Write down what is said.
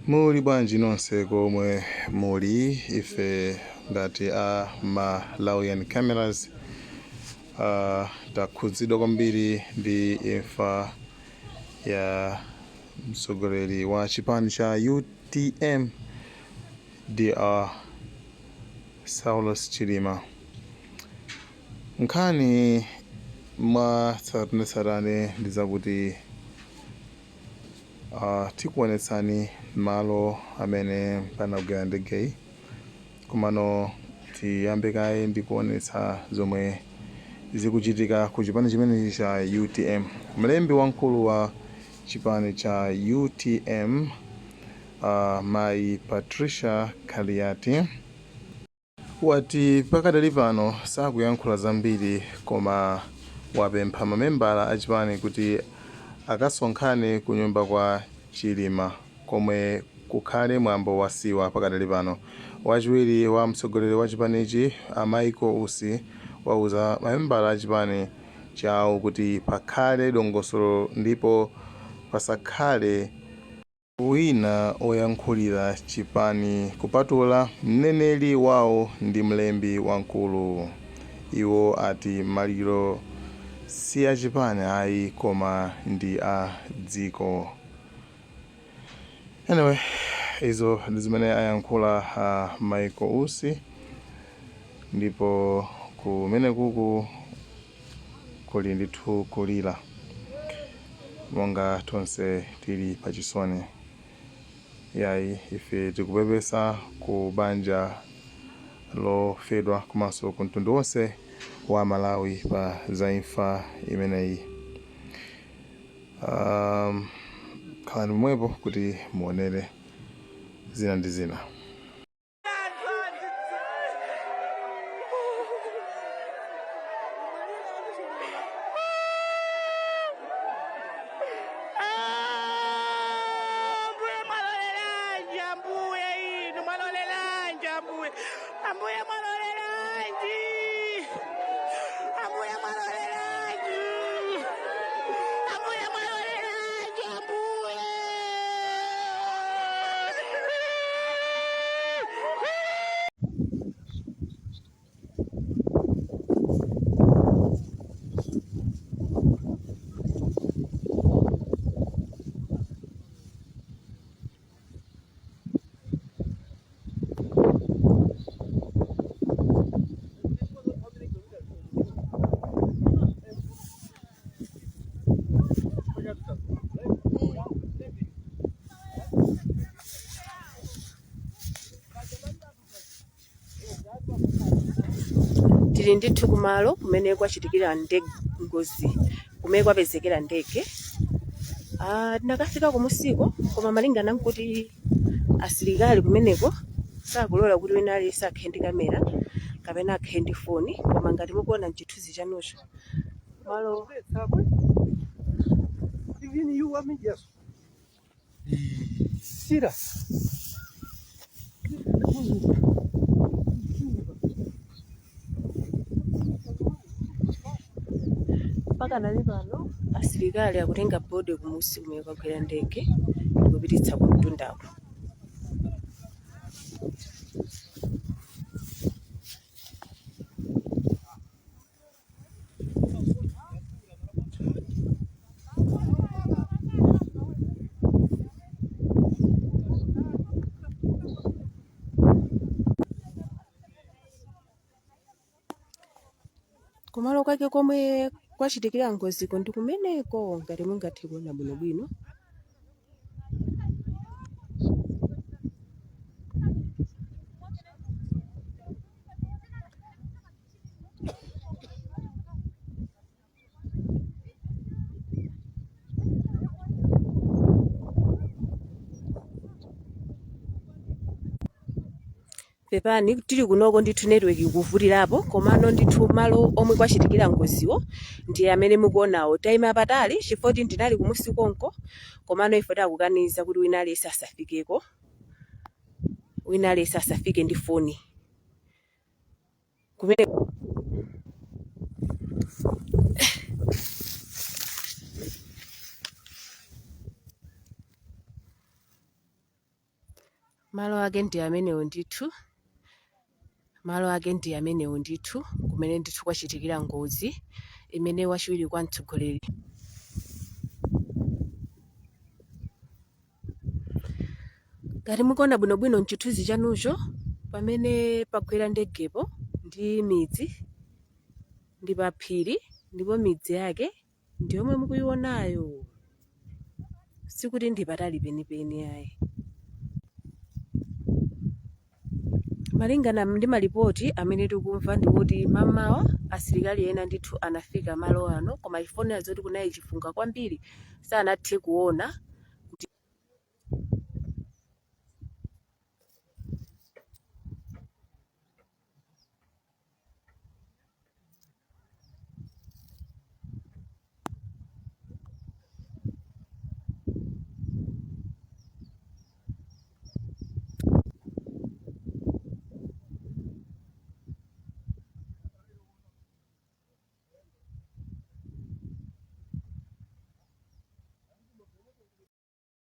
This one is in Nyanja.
Muli bwanji nonse komwe muli? Ife ngati a Malawian Cameras takhudzidwa kwambiri ndi imfa ya mtsogoleri wa chipani cha UTM, Dr Saulos Chilima. Nkhani mwa tsatanetsatane ndi zakuti Tikuonetsani malo amene panagwera ndegeyi, komano tiyambe kaye ndi kuonetsa zomwe zikuchitika ku chipani chimenechi cha UTM. Mlembi wamkulu wa chipani cha UTM, mayi Patricia Kaliati, Wati pakadali pano sakuyankhula zambiri koma wapempha mamembala a chipani kuti akasonkhane kunyumba kwa Chilima komwe kukhale mwambo wa siwa pakadali pano. Wachiwiri wa mtsogoleri wa chipanichi a Michael Usi wauza mamembala a chipani chawo kuti pakhale dongosolo ndipo pasakhale wina oyankhulira chipani kupatula mneneri wawo ndi mlembi wamkulu. Iwo ati maliro si achipani ayi koma ndi a dziko. Anyway, izo ndi zimene ayankhula a Michael Usi ndipo kumenekuku kuli ndithu kulira monga tonse tili pachisoni. Yayi, ife tikupepesa ku banja lofedwa komanso ku mtundu wonse wa Malawi pa za imfa imeneyi. Khalani pomwepo kuti muonere zina ndi zina. Ambuye mwaloleranji, Ambuye inu mwaloleranji, Ambuye, Ambuye mwaloleranji, Ambuye mwaloleranji, Ambuye mwaloleranji, Ambuye. Tili ndithu kumalo kumene kwachitikira ndege ngozi, kumene kwapezekera ndege. Tinakafika kumusiko, koma malingana nkuti asilikali kumeneko sakulola kuti wina aliyense akhale ndi kamera kapena akhale ndi foni. Koma ngati mukuona mchithunzi chanucho, malo Even you want me, yes. Sira. Pakanali pano asilikali akutenga body kumusi kumene kwagwera ndege ndikupititsa kumtundako. Kumalo kwake komwe kwachitikira ngoziko ndi kumeneko, ngati mungathe kuona bwinobwino. Pepani, tili kunoko ndithu network ikuvutirapo, komano ndithu malo omwe kwachitikira ngoziwo ndi amene mukuonawo. Tayima patali chifukwa kuti ndinali kumusi konko, komano ife takukaniza kuti wina aliyense asafikeko, wina aliyense asafike ndi foni kumene. Malo ake ndi amenewo ndithu, malo ake ndi amenewo ndithu, kumene ndithu kwachitikira ngozi imene wachiwiri kwa mtsogoleri. Ngati mukuona bwinobwino mchithunzi chanucho, pamene pagwera ndegepo ndi midzi ndi pa phiri, ndipo midzi yake ndi yomwe mukuyionayo. Sikuti ndi patali penipeni ayi. Malingana ndi malipoti amene tikumva ndikuti mamawa asilikali ena ndithu anafika malo ano, koma chifukwa zoti kunali chifunga kwambiri sanathe kuona.